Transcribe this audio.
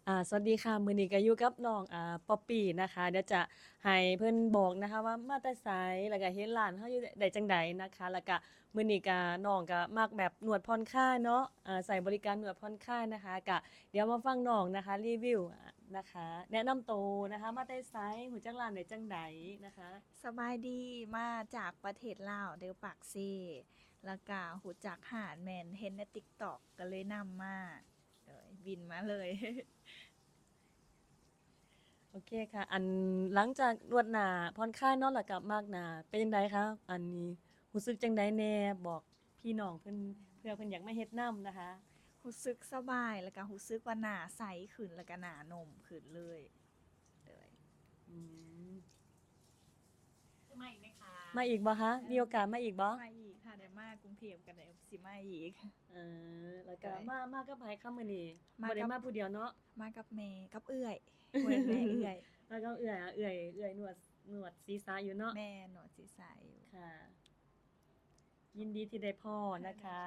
ອ່າ ສະຫວັດດີຄ່ະ ມື້ນີ້ກໍຢູ່ກັບນ້ອງ ອ່າ ປັອບປີ້ນະຄະ. ດຽວຈະໃຫ້ເພິ່ນບອກນະຄະວ່າມາແຕ່ໃສ ແລ້ວກໍເຫັນຮ້ານເຮົາຢູ່ໄດ້ຈັ່ງໃດນະຄະ. ແລ້ວກໍມື້ນີ້ກໍນ້ອງກໍມັກແບບນວດຜ່ອນຄາຍເນາະ ອ່າ ໃຊ້ບໍລິການນວດຜ່ອນຄາຍນະຄະ. ກໍດຽວມາຟັງນ້ອງນະຄະ ຣີວິວນະຄະ ແນະນຳໂຕນະຄະ ມາແຕ່ໃສ ຮູ້ຈັກຮ້ານໄດ້ຈັ່ງໃດນະຄະ? ສະບາຍດີ ມາຈາກປະເທດລາວເດີ ປາກເຊ. ແລ້ວກະຮູ້ຈັກຮ້ານແມ່ນເຫັນໃນ TikTok ກໍເລີຍນຳມາ ໂດຍ ບິນມາເລີຍ. ໂອເຄຄ່ະ ອັນ ຫຼັງຈາກນວດໜ້າຜ່ອນຄາຍເນາະ ແລ້ວກໍມາກໜ້າ ເປັນຈັ່ງໃດຄະ? ອັນນີ້ຮູ້ສຶກຈັ່ງໃດແດ່? ບອກພີ່ນ້ອງເພິ່ນ ເພື່ອເພິ່ນຢາກມາເຮັດນຳນະຄະ. ຮູ້ສຶກສະບາຍ ແລ້ວກໍຮູ້ສຶກວ່າໜ້າໃສຂຶ້ນ ແລ້ວກໍໜ້າໜຸ່ມຂຶ້ນເລີຍ. ໂດຍ ອືມ ຈະມາອີກໄໝຄະ? ມາອີກບໍ່ຄະ? ເອີ ມີໂອກາດມາອີກບໍ່? ມາອີກ ຖ້າໄດ້ມາກຸງເທບກໍໄດ້ ຊິມາອີກ. ເອີ ແລ້ວກໍ ໂດຍ ມາ ມາກັບໃຜຄະມື້ນີ້? ມາ ບໍ່ໄດ້ ກັບ ມາຜູ້ດຽວເນາະ? ມາກັບແມ່ ກັບເອື້ອຍ ບໍ່ແມ່ນແມ່ ເອື້ອຍ ມາກັບເອື້ອຍ. ເອື້ອຍ ເອື້ອຍນວດ ນວດສີສະຢູ່ເນາະ? ແມ່ນ ນວດສີສະຢູ່. ຄ່ະ ຍິນດີທີ່ໄດ້ພໍ້ນະຄະ.